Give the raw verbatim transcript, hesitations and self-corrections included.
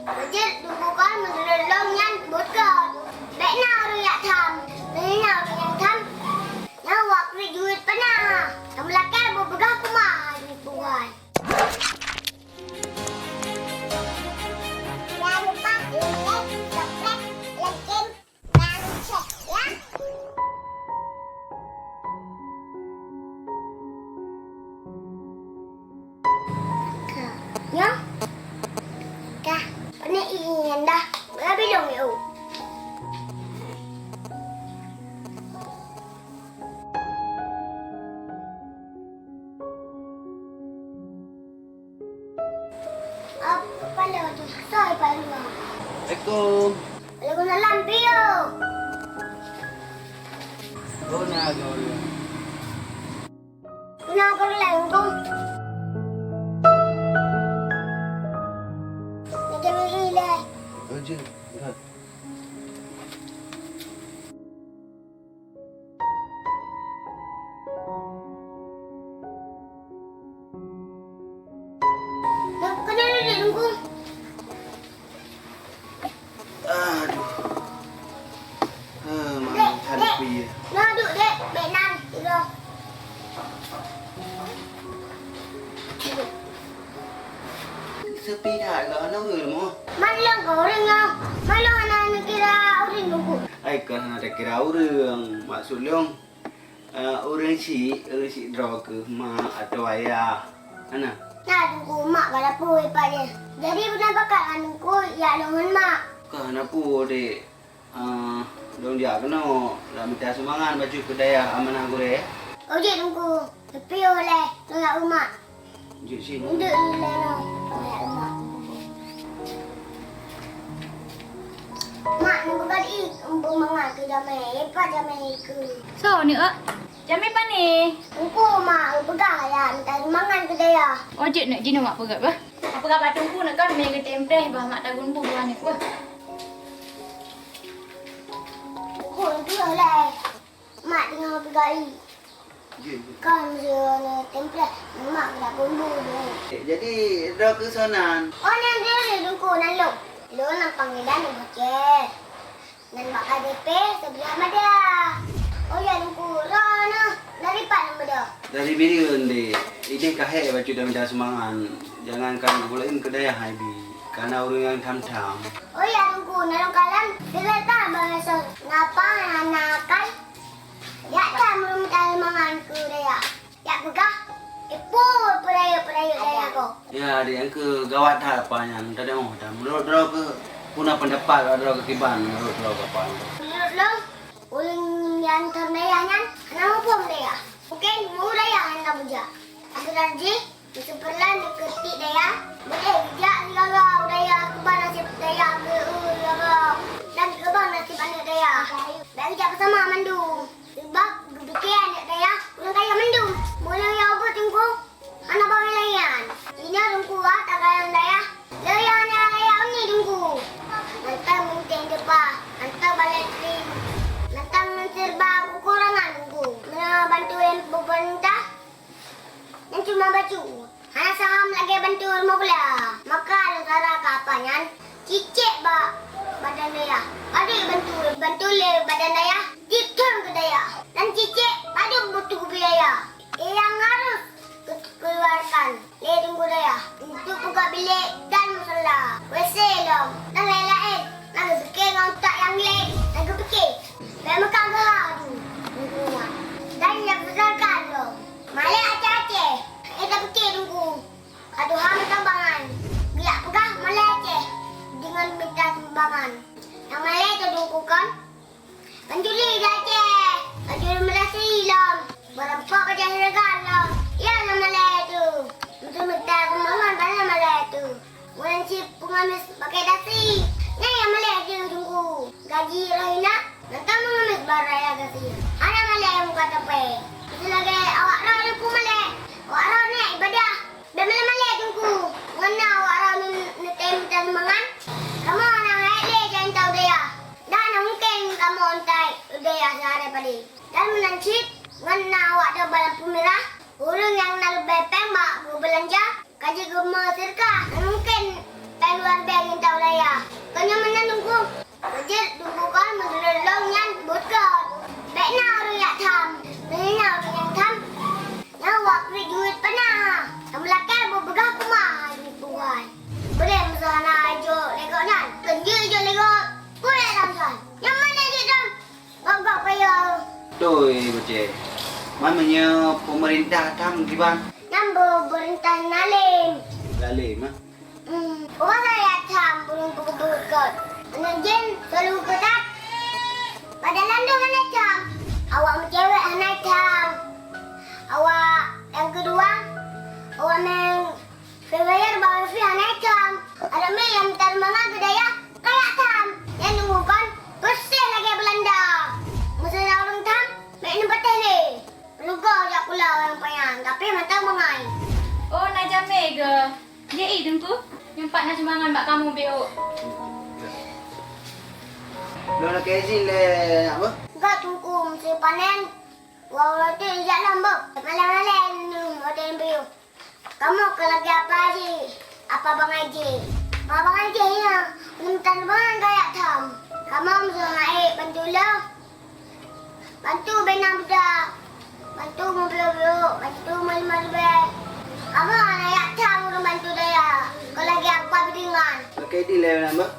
Jeuet Teungku kon, meunurot lôn nyan buet kon. Bèk na ureueng jak tham. Meunyoe na ureueng nyang tham, nyan wak kriet jeuet peue na. Kamoe lakèe beupeugah peue ma Teungku kon. Jangan lupa like, subscribe, dan share, ya. Nyoe. Kah, pané ié nyan dah. Beulah bilong yôh. Apa pala tu? Soe pala? Assalamualaikum. Waalaikumsalam, piye? Guna, guna. Guna, guna, guna. Macam ni lah. Aja, berat. Aduh. Ah, malam Dek, Dek. Nah, duduk, Dek. Bèk nan, tiga. Sepi that lah, hana ureueng mo. Mak lôn ka ureueng nyoe. Mak lôn hana neukira ureueng Teungku. Ai, kon hana takira ureueng. Maksud lôn, eh, ureueng syiek, ureueng syiek droe keuh mak atau ayah. Hana? Na Teungku, mak ka lapor ipat jih. Jadi, beuna pakat ngon Teungku, jak lôn ngon mak. Ka hana peue, Dek. Ah, lôn jak keunoe, lam mita sumbangan bacut keu dayah amanah gurèe. Oh, jeuet Teungku, tapi oh lé, lôn jak rumoh. Jeuet sinoe. Ndeuek lé lôn, lôn jak rumoh. Mak, neupeugah di, umpung mangat keu jamé, ipat jamé keu. Soe ni, Ök? Jamé pane? Teungku, mak, geupeugah ya, mita sumbangan keu dayah. Oh, jeuet neuk jinoe mak peugah bah. Peugah bak Teungku neuk kon, mé geutem preh bah mak tagun bu buah neuk bah. Teungku, peugah lé. Mak teungoh peugah i. Jeuet. Kon jeuet neuk tem preh, mak geutem bu buah. Eh, jadi, droe keuh soe nan? Oh, nan jeuet Teungku, nan lôn. Lôn nan panggilan Teungku Aceh. Nan bak K T P seubeulah Madya. Oh ya, Teungku, droeneuh dari pat nan beudôh? Dari Bireuen, Dek. Idéh ka hék bacut dan mita sumbangan. Jangankan ureueng laén, keu dayah hai bi. Kana ureueng nyang tham-tham. Oh ya, Teungku, na lôn kalon, sira that bangai son. Napa hana akan? Jak that meureumpok mangan keu dayah. Jak peugah, ipue peurayeuk-peurayeuk dayah gob. Ya, Dek, nyang keu gawat that apa nyan, teudeungoe that. Meunurot droe keuh, peue na peundapat droe keuh kiban, meunurot droe keuh apa nyan? Meunurot lôn, ureueng nyang tham dayah nyan hana muphom dayah. Mungken meu dayah hana bujak. Akhé jih, meuseupeureulee neukeutik dayah, beudôh geujak sigoe-goe u dayah keuban naseb dayah keu sigoe-goe dan keuban naseb aneuk dayah. Bèk geujak beusama mandum. Sabab geupike aneuk dayah ureueng kaya mandum. Meunyoe ya ubit Teungku, hana bak lagèe nyan. Jinoe Teungku ka takalon dayah, lé ya hana raya uni Teungku. Mantong meunteng depa, mantong balèe teurim, mantong ngon seureuba keukurangan Teungku. Meunyoe bantuan pemerintah, nyan cuma bacut. Hana saham lagèe bantuan rumoh kuliah. Maka lôn sara keu apa nyan, cicék bak badan dayah. Padub bantuan, bantuan lé badan dayah, jithôn keu dayah. Dan cicék padub butuh biaya nyang harôh geukeuluwarkan lé Teungku dayah untuk peugah bilék dan musala, W C lom, dan laén-laén. Na geupike ngon utak nyang lé, na geupike. Bèk meuka geuha aju. Dan nyang beusarkan lom. Malèe Aceh-Aceh, hana tapike Teungku. Ka tuha meusabangan, geujak peugah malèe Aceh deungon mita sumbangan. Nyang malèe teuh Teungku kon, pancuri di Aceh, pancuri meurasi lom, meurampok bajèe syeuruga lom. Nyan nyang malèe teuh. Meuseu mita sumbangan bak nyang malèe teuh. Meunan cit peungamis pakai dasi. Nyan nyang malèe teuh Teungku. Gaji roh inong, mantong meungamis bak raya gasi. Hana malèe muka tapè. Meuseu lagèe awak droeneuh peue malèe. Awak droeneuh ibadah. Bèk malèe-malèe Teungku. Ngon na awak droeneuh neutem dan mangan, kamoe hana hèk lé jak intat u dayah. Dan hana mungken kamoe intat u dayah siharé padé. Dan meunan cit, ngon na awak droe bak lampu mirah, ureueng nyang na leubeh péng bak geubeulanja, ka jeuet geumeuseudekah. Hana mungken péng luwa leubeh intat u dayah. Eh, Boceh. Man meunyoe peumeurintah tham kiban? Nyan peumeurintah nalem. Lalem, ah? Hmm, uroe nyan jak tham ureueng peukeubeuet. Aneuk jén selalu keu that. Padahai lam dum hana tham. Awak meucewek hana tham. Awak nyang keudua, awak meng Peubayar bak wifi hana tham. Adak miet nyang mita rumoh ngon keu dayah, kayak tham. Nyan nunggu kon, peuséh lagèe Beulanda. Meuseu na ureueng tham, miet nyan patéh lé. Rugoe jak pula ureueng payan, tapi mantong bangai. Oh, na jamé geuh. Jai Teungku, nyoe pat na sumbangan bak kamoe, Biuk. Lôn lakèe izin lé, nak beuh? Enggak, Teungku, meuseu panen. Wah, roti jak lom, beuh. Malèe-malèe nyoe roti, Biuk. Kamoe ka lagèe apa jih? Apa bangai jih? Apa bangai jih nyan? Lôn tan bangai kayak tham. Kamoe meuseuh maé bantu lôn. Bantu bena budak. Bantu meubiyôk-biyôk, bantu meulima leubeh. Kamoe hana yak tham ureueng bantu dayah. Ka lagèe apa bidingan? Oke, di level nambah.